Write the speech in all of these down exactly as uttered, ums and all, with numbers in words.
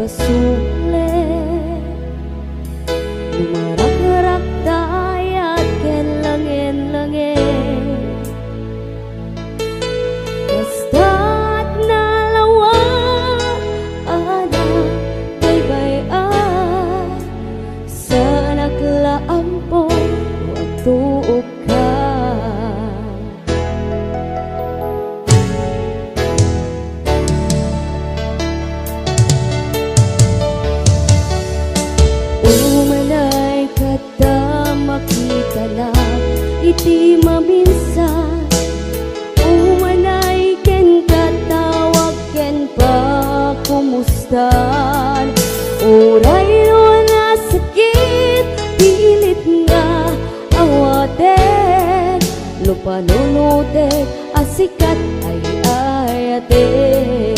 Sule, lumarakrak ta ayat ken langen-langen. Kasta't nalawag a baybay-an, saanak la ampon no agtuok ka. Umanay kadta makitanak iti maminsan. Umanay kenka tawag ken pakumustan. Uray no nasakit, pilit nga awatek, no panunotek a sikat ay ayatek.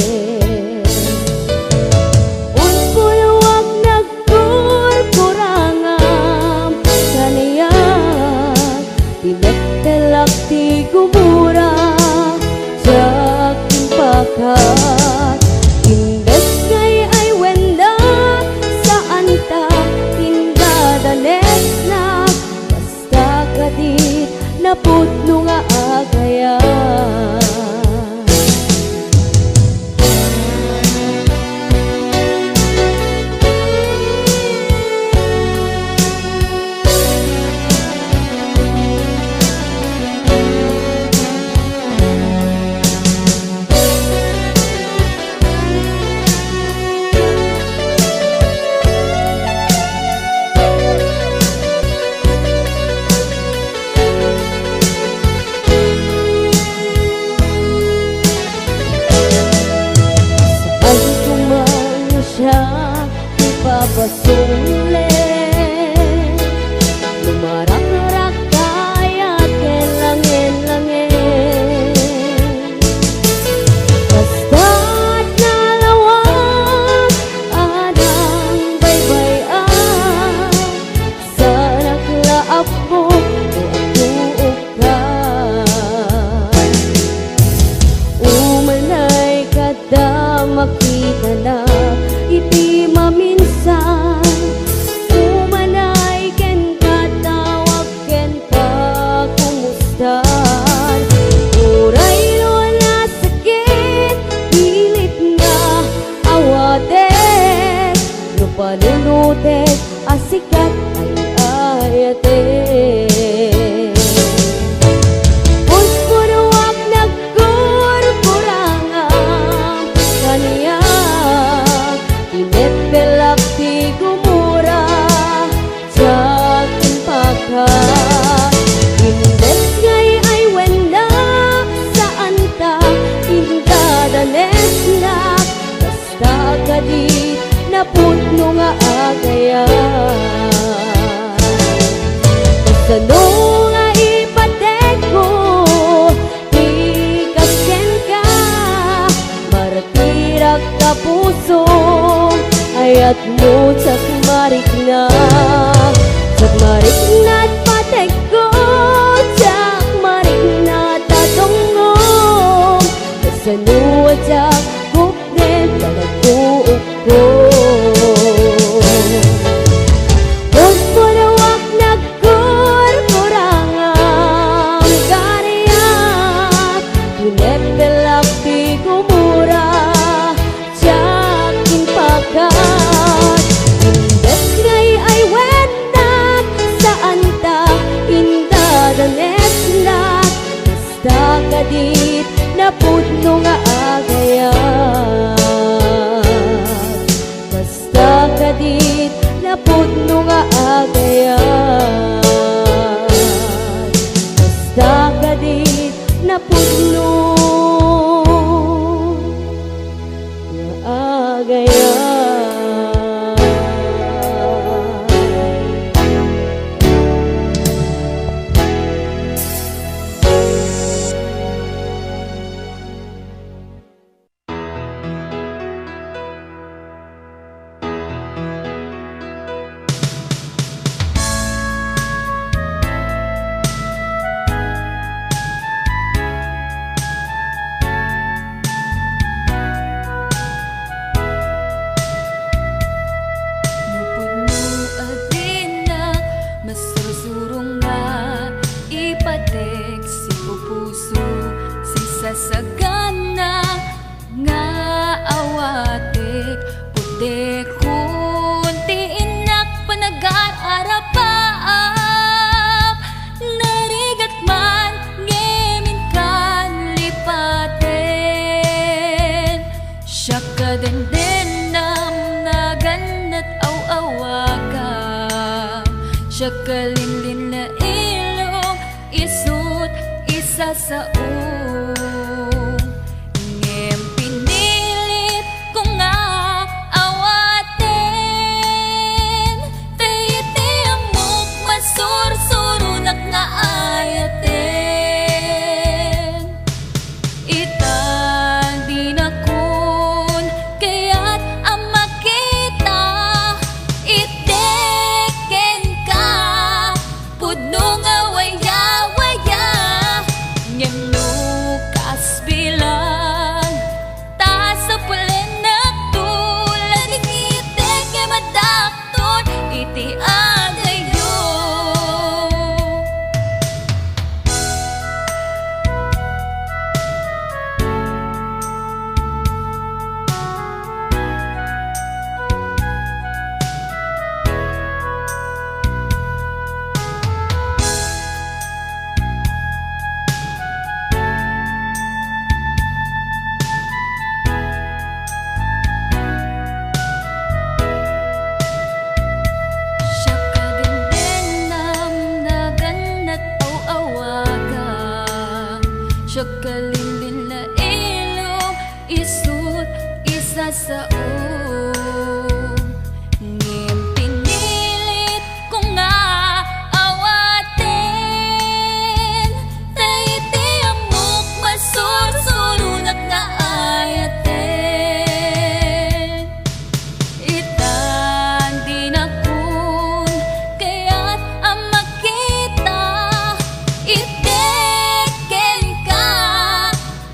Umpuluak nagkurkurangam, kaniak, tineppelak ti gumura, diak impakat. Imbes nga ay-aywenda, saanta indadanesnak, basta kadit napudno nga agayat. Saan ko man siak ipapasule, lumarakrak kayat ken langen-langen. Basta't nalawag a nangbaybay-an, saanak la apo no agtuok ka. Umanay kadta makitanak iti maminsan. Umanay kenka tawag ken pakumustan. Uray no nasakit, pilit nga awatek, no panunotek a sikat ay ayatek. Pudpuduak nagkurkurangam, kaniak, tineppelak ti gumura, diak impakat. Imbes nga ay-aywenda, saanta indadanesnak, basta kadit napudno nga agayat. Kasano nga ipatekko ti kas kenka, martirak a puso, ayatmo diak marikna. Diak marikna a patekko, diak marikna a tungom. Kasano a diak gupnen ta nagtuokko? Pudpuduak nagkurkurangam, kaniak, tineppelak ti gumura, diak impakat. Imbes nga ay-aywennak, saanta indadanesnak, basta kadit napudno nga agayat. Basta kadit napudno nga agayat. Basta kadit napudno nga agayat. Arapaap, narigat man, ngem inkan lipaten. Siak a dendennam, nagannat aw-awagam. Siak a linlinna ilong, isut' isasaom. Ngem pinilit ko nga awaten, ta iti ammok masursuronak nga ayaten. Ita, dinakon kayat a makita, iti kenka, pudno nga wayawaya, ngem no kas bilang, ta sapulennakto, ladingit ket madakton iti adayyo. Siak a dendennam, nagannat aw-awagam. Siak a linlinna ilong, isut' isasaom. Ngem pinilit ko nga awaten, ta iti ammok masursuronak nga ayaten. Ita, dinakon kayat a makita, iti kenka,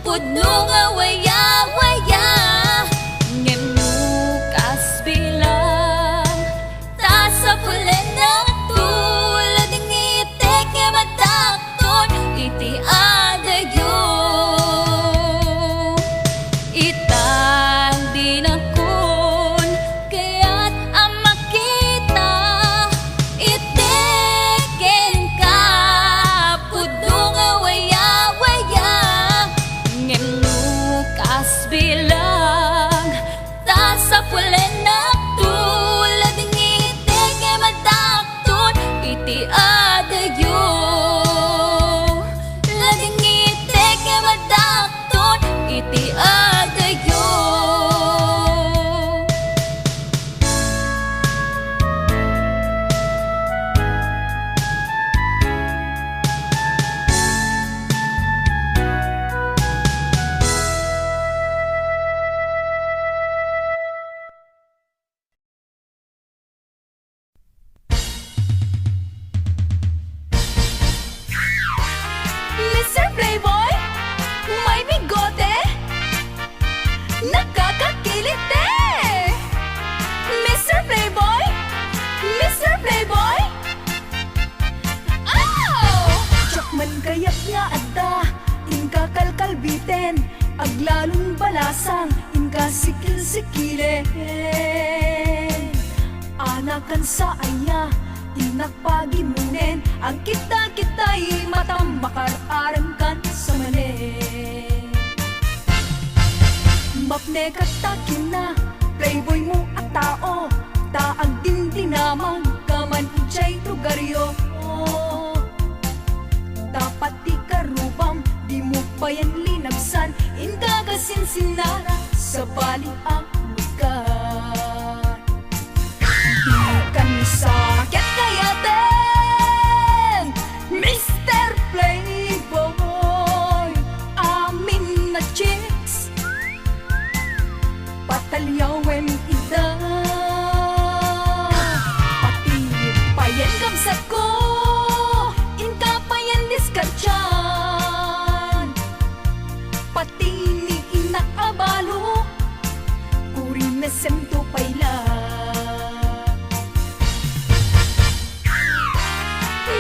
pudno nga wayawaya, ngem no kas bilang, ta sapulennakto, ladingit ket madakton iti adayyo. Ita, dinakon kayat a makita, iti kenka, pudno nga wayawaya, ngem no kas bilang, ta sapulennakto, ladingit ket madakton iti adayyo. Ladingit ket madakton iti adayyo. Mister Playboy, may bigote, nakakakiliti. Mister Playboy, Mister Playboy, aw! Diak man kayat nga adda, inka kalkalbiten, aglalon balasang, inka sikil-sikilen. Anakan sa aya, innak pagimonen, agkita-kitay matam, makar-aramkan sa manen. Mapnekak ta kinna, playboy mo a tao, ta agdindinamag ka man idiay lugaryo. Ta pati karubam, dimo payen linagsan, inka kasinsinara, sabali a lugar. Dikan sa kiat kayaten, Mister Playboy, amin a chicks, pataliawen ida. Pati payen kabsatko, inka payen diskartian. Pati ni innak a balo, kuri mesento pay la.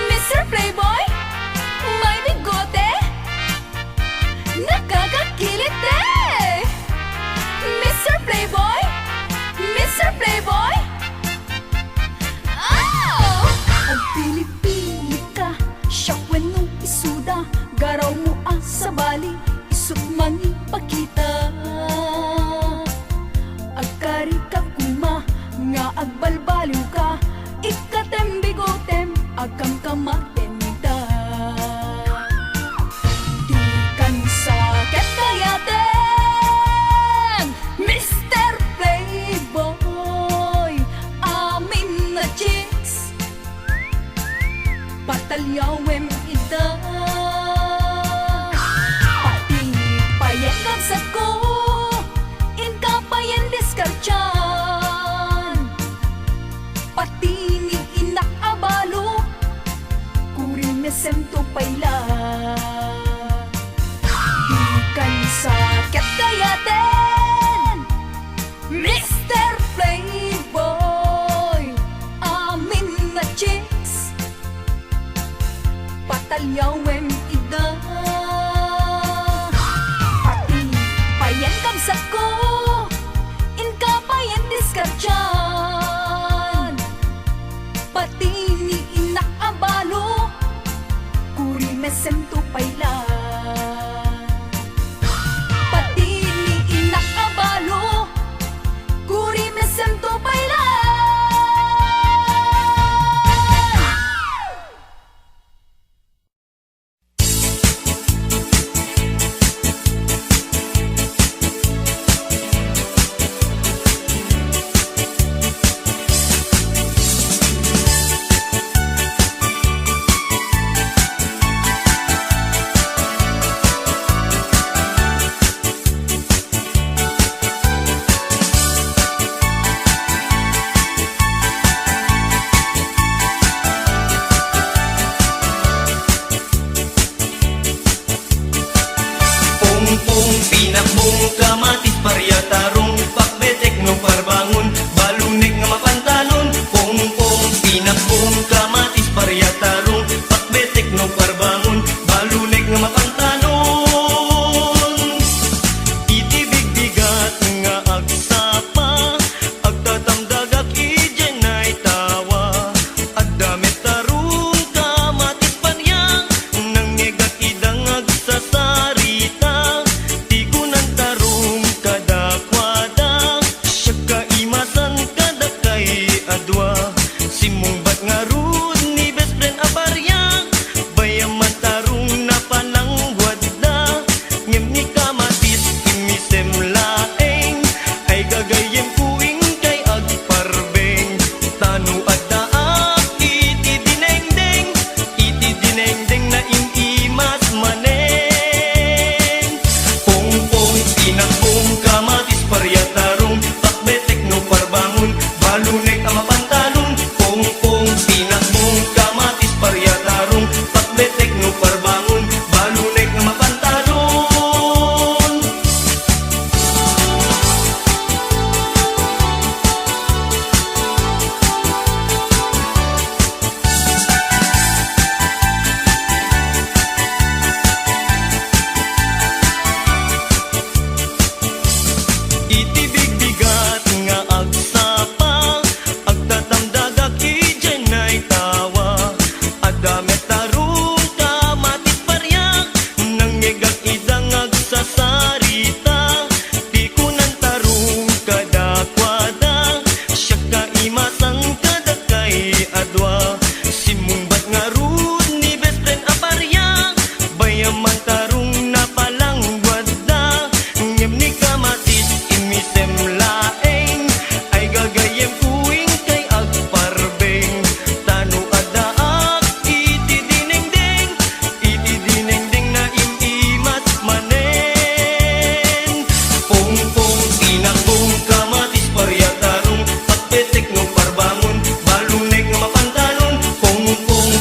Mister Playboy, may bigote, nakakakiliti. Mister Playboy, Mister Playboy, aw! Pilipili ka, siak wenno isuda, garawmo a sabali, isut' mangipakita. Agkarika koma nga agbalbaliwka, ikkatem bigotem, agkamkamatem ita. Dikan sa ket kayaten, Mister Playboy, amin a chicks, pataliawem ida. Pati payen kabsatko, inka payen diskartian. Pati ni innak a balo, kurimesem to pay la. Dikan sa ket kayaten, Mister Playboy, amin a chicks, pataliawem ida. Pati payen kabsatko, inka payen diskartian. Pati ni innak a balo, kurimesem to pay la. Pati ni innak a balo, kurimesem to pay la. Pungpung, pinakbong, kamatis, parya, tarong, pakbetek no parbangon, balunek nga mapantalon. Pungpung, pinakbong, kamatis, parya, tarong, pakbetek no parbangon, balunek nga mapantalon. Iti bigbigat nga agsapa, agtatamdagak idiay naytawa. Adda met tarong, kamatis, parya, nangngegak ida nga agsasarita. Ti kunan tarong kadakuada, siak kaimasan kadakay a dua. Simmungbat ngarud ni best friend a parya, bayaman tarong napalangguadda. Ngem ni kamatis, immisem laeng, ay gagayyemko inkay agparbeng. Ta no addaak iti dinengdeng, iti dinengdeng naim-imas manen. Pungpung, pinakbong, kamatis, parya, tarong, pakbetek no parbangon, balunek a mapantalon. Pungpung, pinakbong, kamatis, parya, tarong, pakbetek no parbangon, balunek nga mapantalon. Iti bigbigat nga agsapa, agtatamdagak idiay naytawa. Adda met tarong, kamatis, parya, nangngegak ida nga agsasarita. Ti kunan tarong kadakuada, siak kaimasan kadakay a dua. Simmungbat ngarud ni best friend a parya, bayaman tarong napalangguadda. Ngem ni kamatis, immisem laeng, ay gagayyemko inkay agparbeng. Ta no addaak iti dinengdeng, iti dinengdeng naim-imas manen. Pungpung, pinakbong, kamatis, parya, tarong, pakbetek no parbangon, balunek nga mapantalon. Pungpung,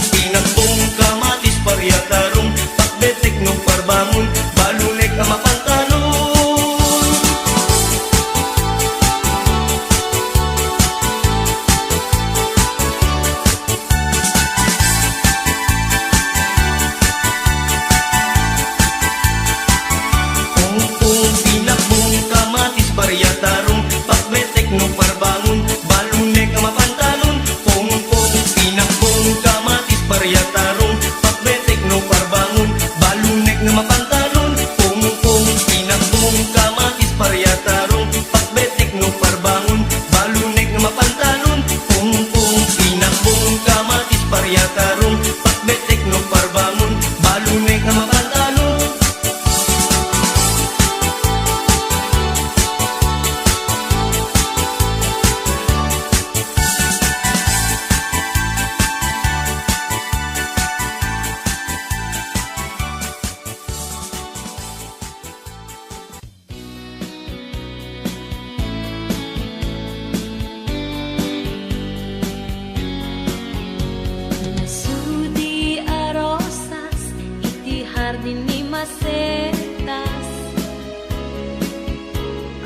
Setas.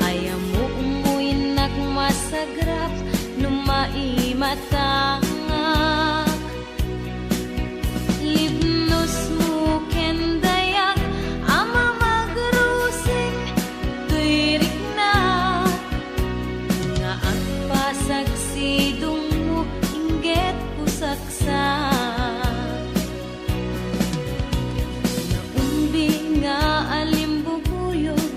Ay ammo umuynak masagrap no maimatangak. Libnosmo ken dayag a mamagrusing toy riknak nga agpasagsidongmo inggit pusaksak. Naumbi nga alimbubuyog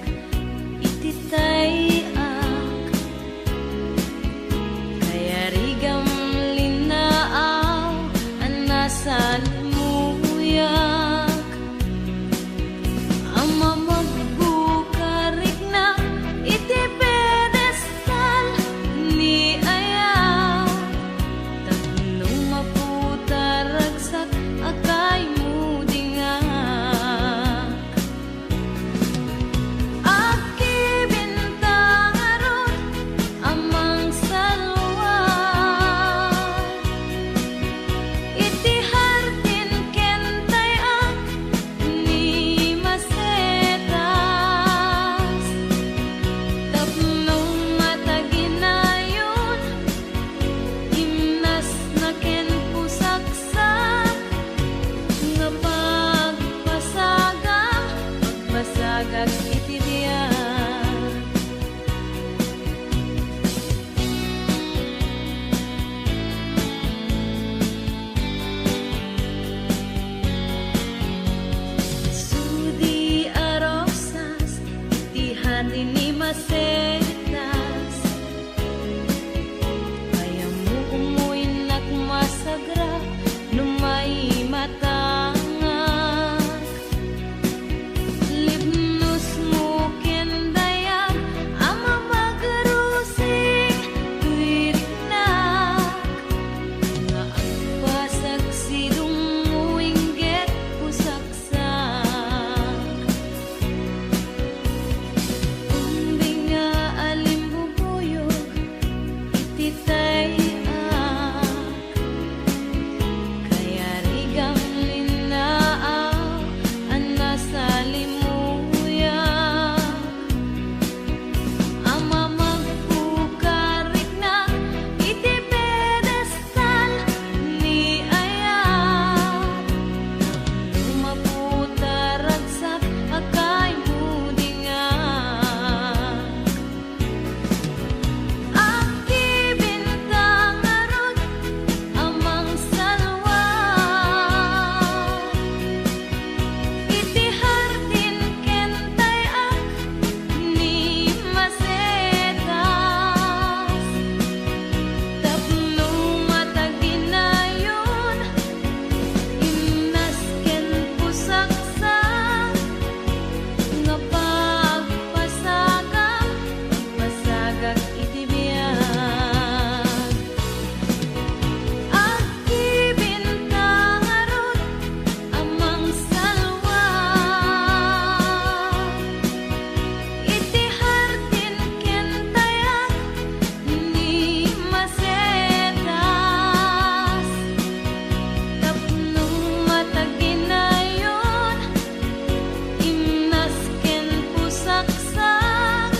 iti tay-ak. Kayarigam linnaaw a nasalimuyak. A mamagbukariknak iti pedestal ni ayat. Tapno maputaragsak a kaimudingak. Agkibinta ngarud a mangsalwar iti hardin ken tay-ak ni Masetas. Tapno mataginayon, imnasna ken pusaksak nga pagpasagam, pagpasagak iti biag. Sudi a rosas iti hardin ni Masetas. Ay ammo umuynak masagrap no maimatangak. Libnosmo ken dayag a mamagrusing toy riknak nga agpasagsidongmo inggit pusaksak. Umbi nga alimbubuyog iti tay-ak. Kayarigam linnaaw a nasalimuyak. A mamagbukariknak iti pedestal ni ayat. Tapno maputaragsak a kaimudingak. Agkibinta ngarud a mangsalwar iti hardin ken tay-ak ni Masetas. Tapno mataginayon, imnas ken pusaksak nga pagpasagam, pagpasagak iti biag. Agkibinta ngarud a mangsalwar iti hardin ken tay-ak ni Masetas. Tapno mataginayon, imnas ken pusaksak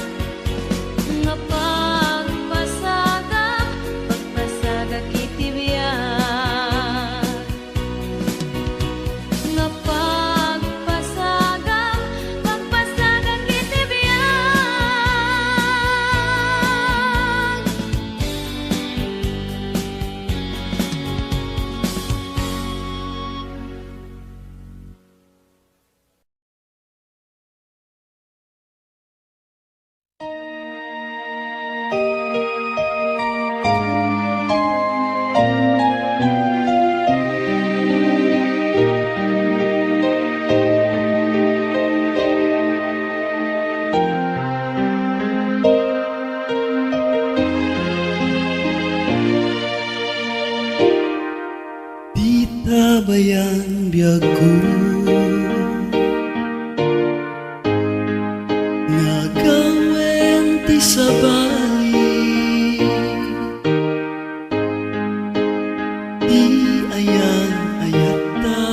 nga pagpasagam, pagpasagak iti biag. Nga pagpasagam, pagpasagak iti biag. Dita bayan biagko nga agawen ti sabali ti ayan-ayatta.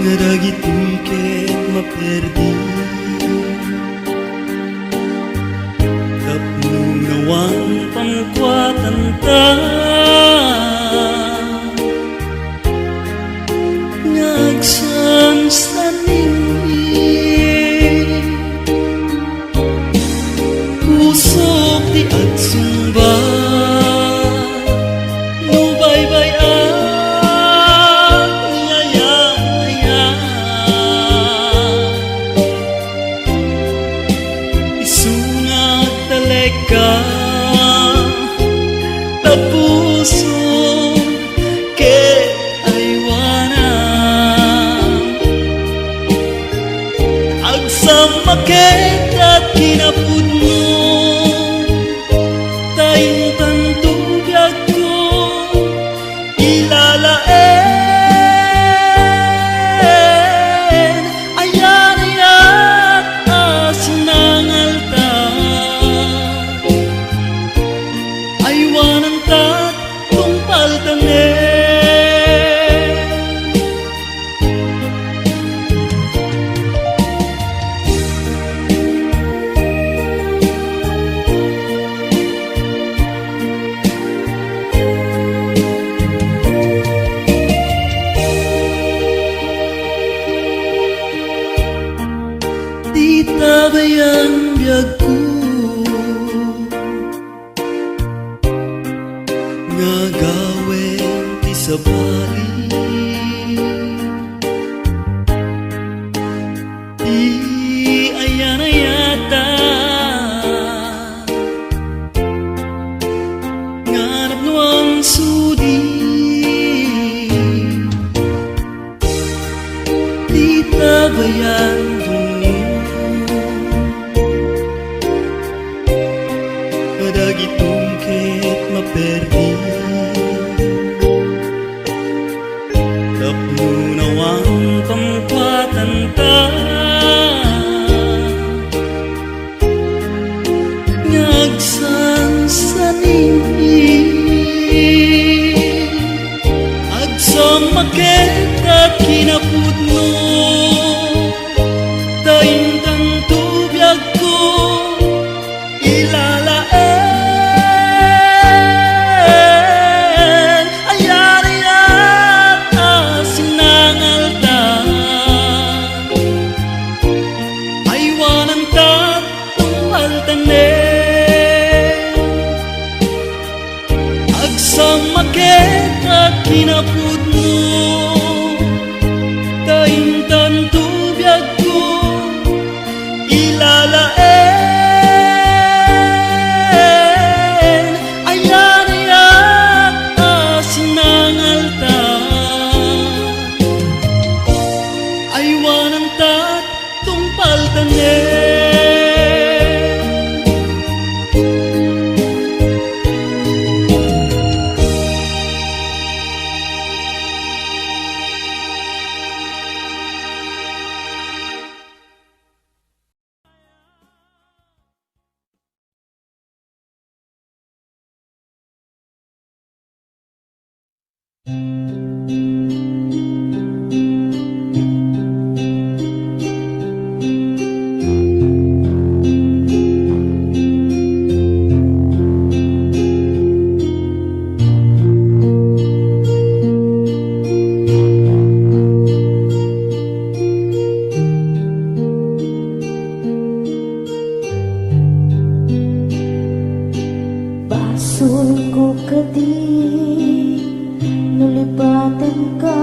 Dagitoy ket maperdi tapno nawan pangkuatanta nga agsansaningit. Pusok ti agsungba no baybay-an ni Ayanaya. Isu nga agtalekka ta puso ket aywanam. Agsammakek ket kinapudno, ta intanto biagko ilalaen. Ayariak a sinangalta, aywanantak tungpaltanen. Ti tabayan biagko nga agawen ti sabali, ti ayanayata nga napnoan sudi. Ti tabayan dunno, dagitoy ket maperdi tapno nawan pangkuatanta nga agsansaningit. Agsammakek ket kinapudno, ta intanto biagko ilalaen. Ayariak a sinangalta, aywanantak tungpaltanen. Agsammakek ket kinapudno, ta intanto biagko ilalaen. Ayariak a sinangalta, aywanantak tungpaltanen. Basolko kadi no lipatenka,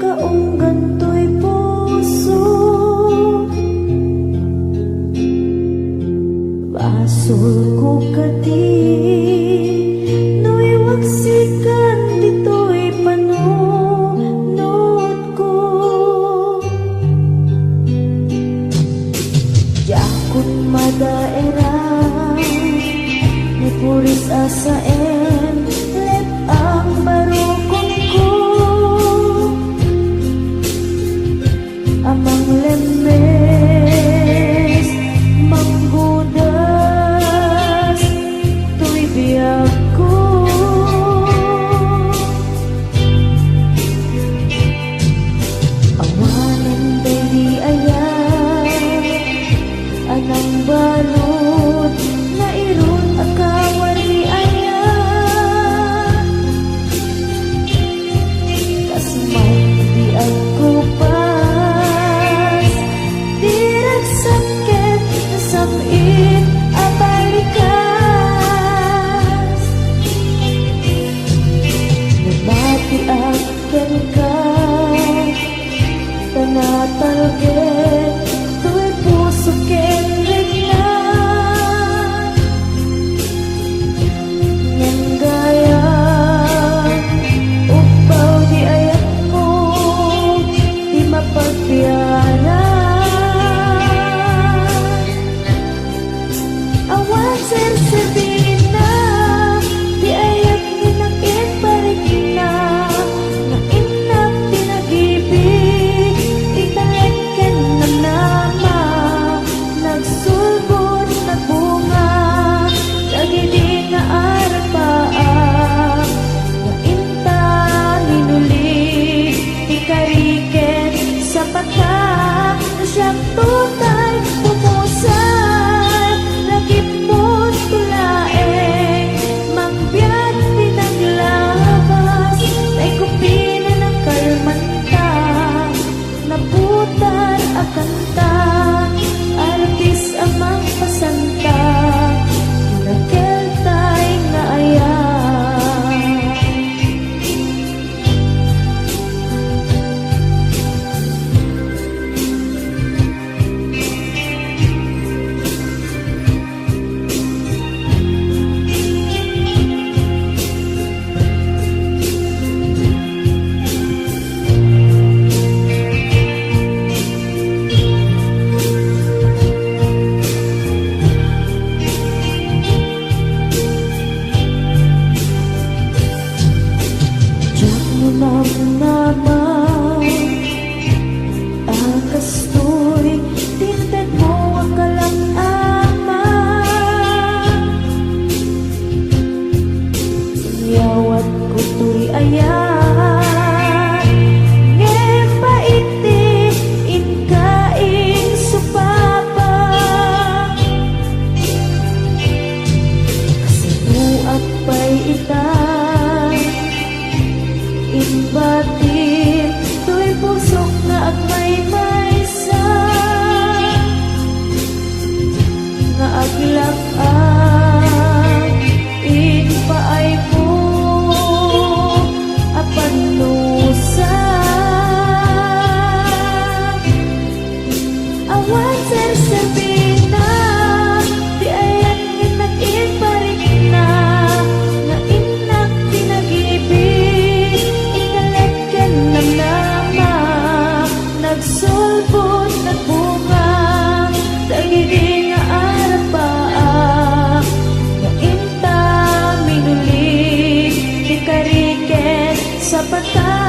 kaunggan toy puso. Basolko kadi no iwaksikan ditoy panunot ko. Diakon madaeran ni puris a saen, let-ang barukonko. Ngem pait ti inka insupapa. Kasapuak pay ita, imbatim toy pusok nga agmaymaysa, nga aglak-ak impaaymo a pannusa. Awan serserbina ti ayan nga innak inparikna, nga innak ti nagibig, intalek ken namnama, nagsulbod, nagbunga, dagidi nga arapaak, nga inta minulik ti kari ken sapata.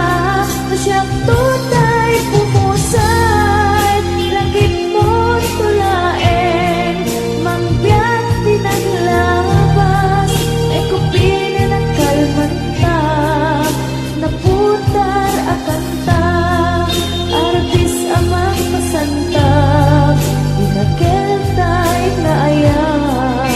No siak tutay pumusay, lagipmo to laeng, mangbiag ti naglabas, ay kupinen a kalmanta, naputar a kanta, arbis a mangpasanta, dinakel tay nga ayam.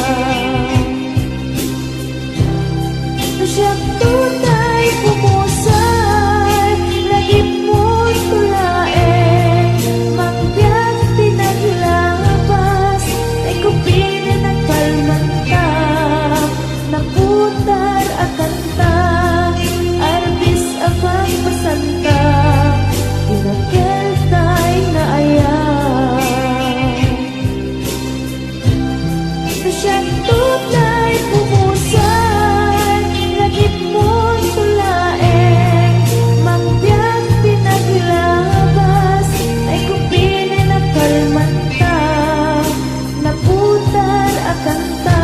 No siak tutay pumusay, lagipmo to laeng, mangbiag ti naglabas, ay kupinen a kalmanta, naputar a kanta, arbis a mangpasanta, dinakel tay nga ayam. Siak tutay pumusay, lagipmo to laeng, mangbiag ti naglabas, ay kupinen a kalmanta, naputar a kanta,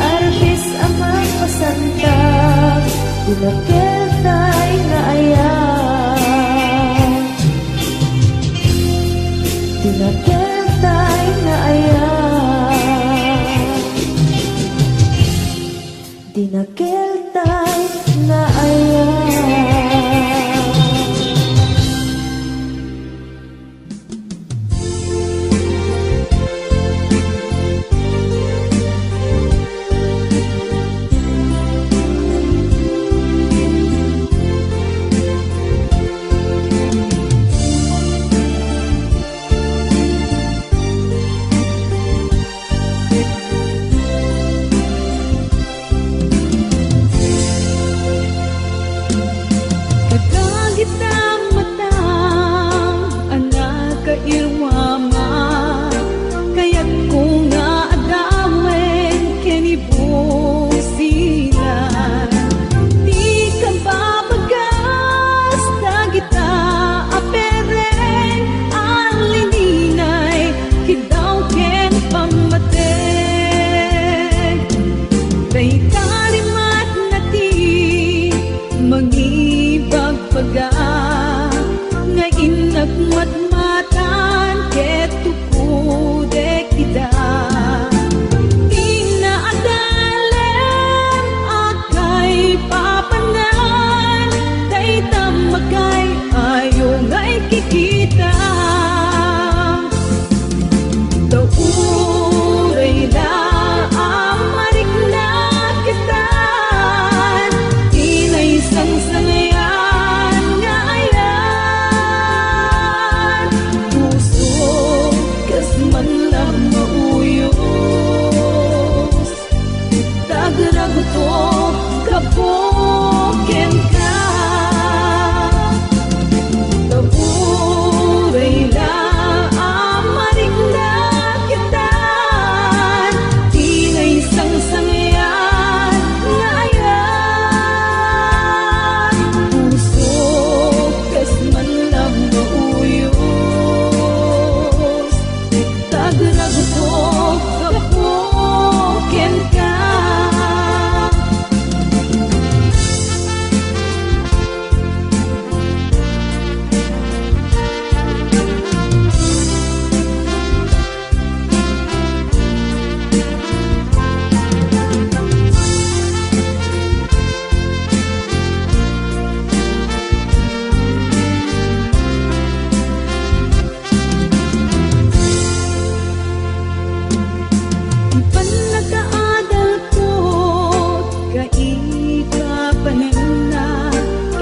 arbis a mangpasanta, dinakel tay nga ayam. Dinakel tay nga ayam. Dinakel tay nga ayam.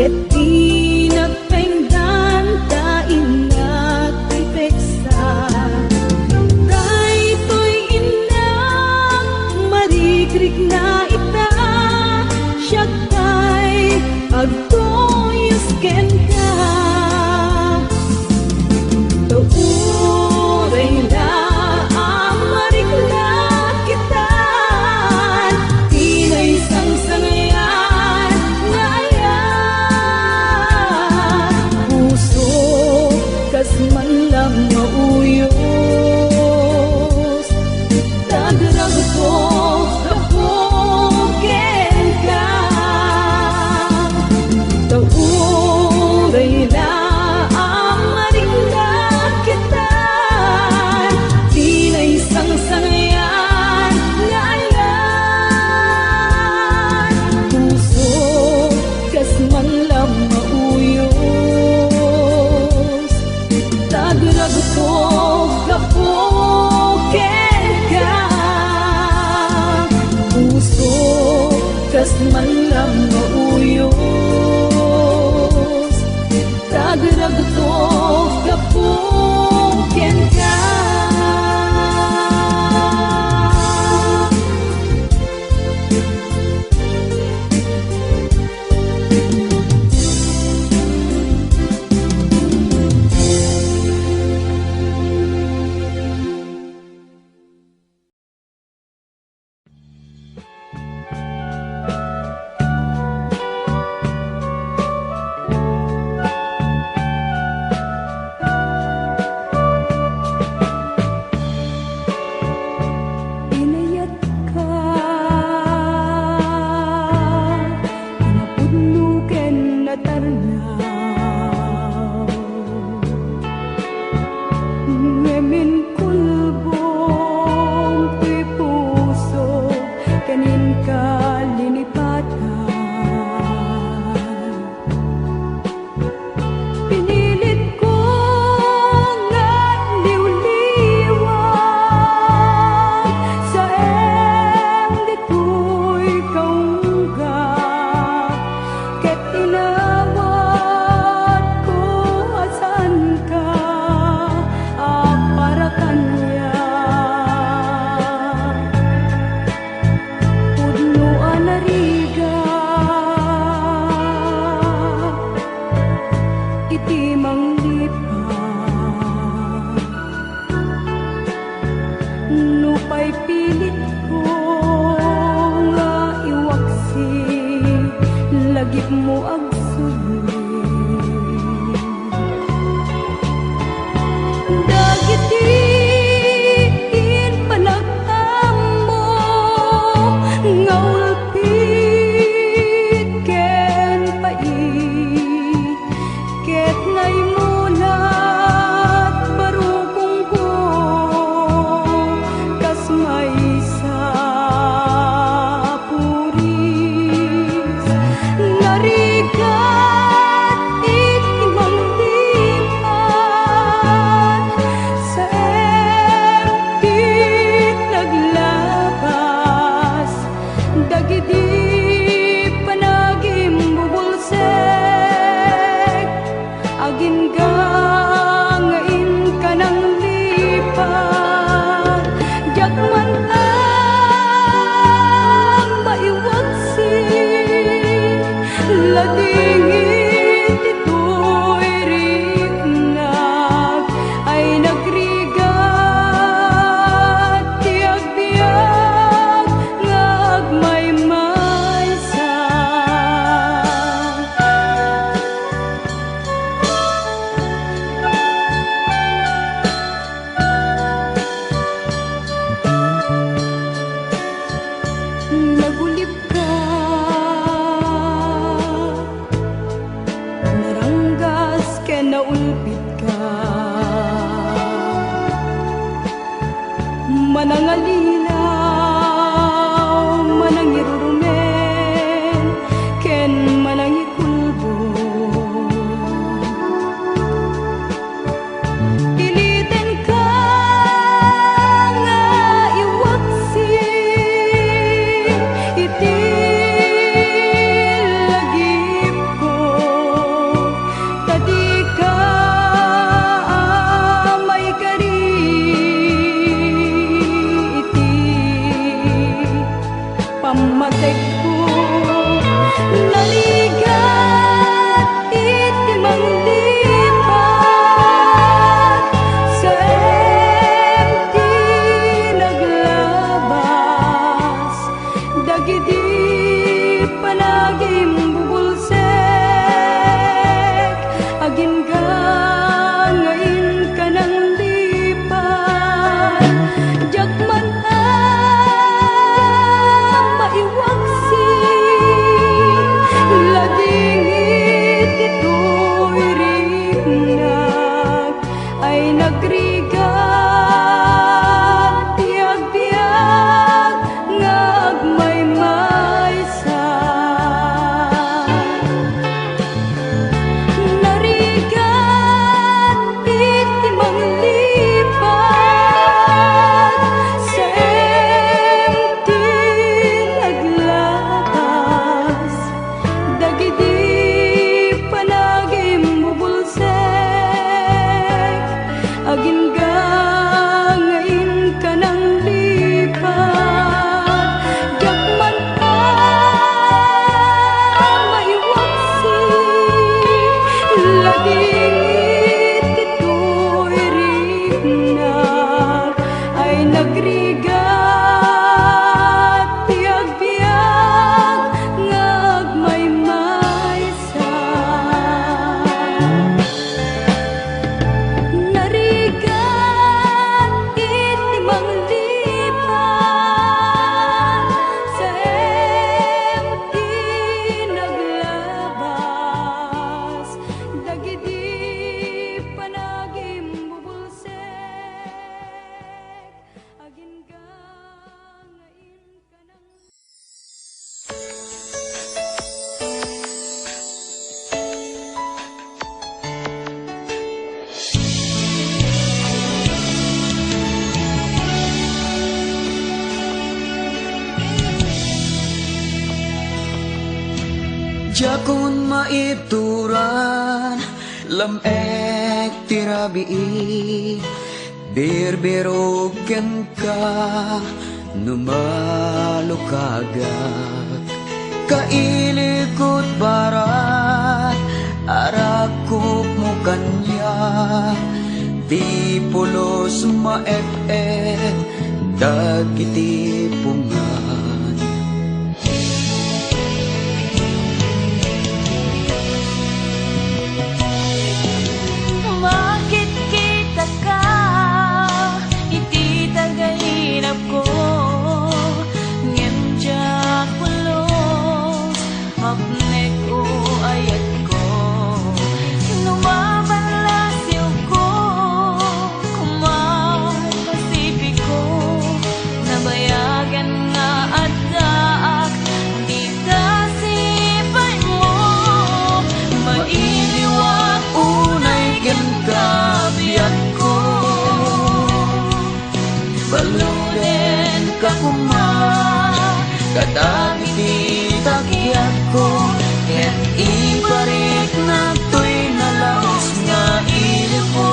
Ket dinak pengdan ta innak ti peksa. Daytoy innak, marikrikna ita, siak tay agtuyos kenka. Ta uray la a mariknak ita, ti naisangsangayan nga ayat. Puso, kas man la mauyos, dagragto gapu kenka. Ta uray la a mariknak ita, ti naisangsangayan nga ayat. Puso, kas man la mauyos, dagragto gapu kenka. Puso, kas man la mauyos, dagragto gapu kenka. Inayatka, napudno ken natarnaw. Ngem inkulbong ti puso ken inka linipatan. Pinilitko nga liwliwan, saem ditoy kaungga, ket inawatko a saanka a para kaniak. Pudno a narigat iti manglipat. Nupay pilitko nga iwaksi, lagipmo agsubli. Dagiti impanag-ammo nga ulpit ken pait, ket naimulat barukongko kas maysa a puris. Narigat iti manglipat, saem ket naglabas dagidi panagimbubulsek. Agingga nga inka nanglipat, diak man a maiwaksi, ladingit ditoy riknak ay nagrigat ti agbiag nga agmaymaysa. Nagulipka, naranggas ken naulpitka. Manangalilaw, manangirurumen, ken manangikulbong. Ilitenka nga iwaksi iti lagipko. Inged ti tuirikna ay nagrigat ti agbiag nga agmaymaysa. Narigat iti manglipat, sa ti naglabas dagiti panagimbubulsek. Agingga nga inkanang Diakon maituran, lam-ek ti rabii, birbirok kenka no malukagak. Kailikot barat, arakupmo kaniak, ti pulos maep-ep dagiti pungan. Makitkitaka iti tagainapko, ngem diak pulos mapnek o ayatko. No maballasiwko, kuman Pasipiko, nabayagan nga addaak dita sipaymo. Mailiwak unay kenka, biagko. Baludenka koma kadagiti takiagko, ket ipariknak toy nalaus nga iliko.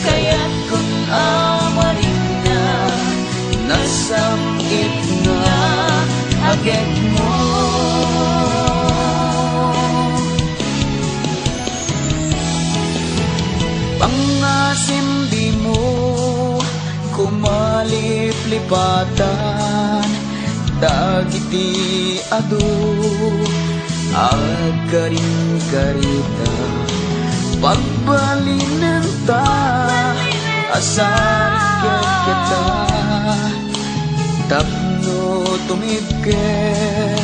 Kayatkon a marikna, nasam-it nga agekmo. Pangngasim dimo koma liplipatan dagiti adu agkarinkarita. Pagbalinenta a sarikketketa tapno tumibker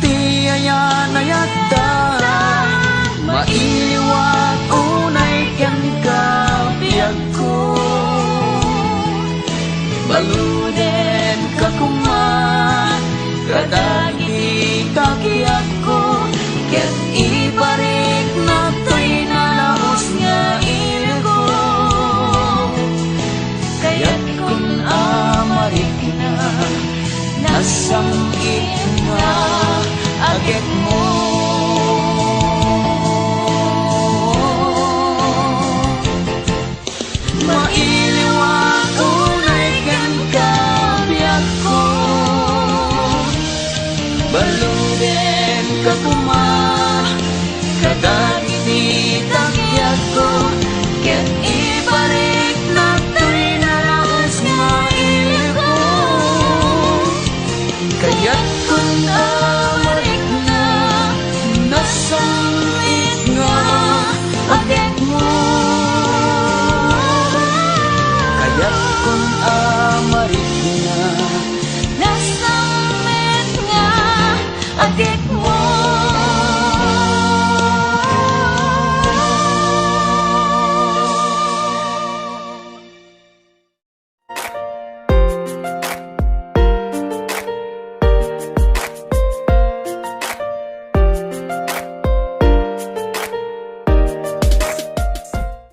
ti ayan-ayatta. Mailiwak unay kenka, biagko. Baludenka koma kadagiti takiagko, ket ipariknak toy nalaus nga iliko. Kayatkon a marikna, nasam-it nga agekmo. Mailiwak unay kenka, biagko. Baludenka koma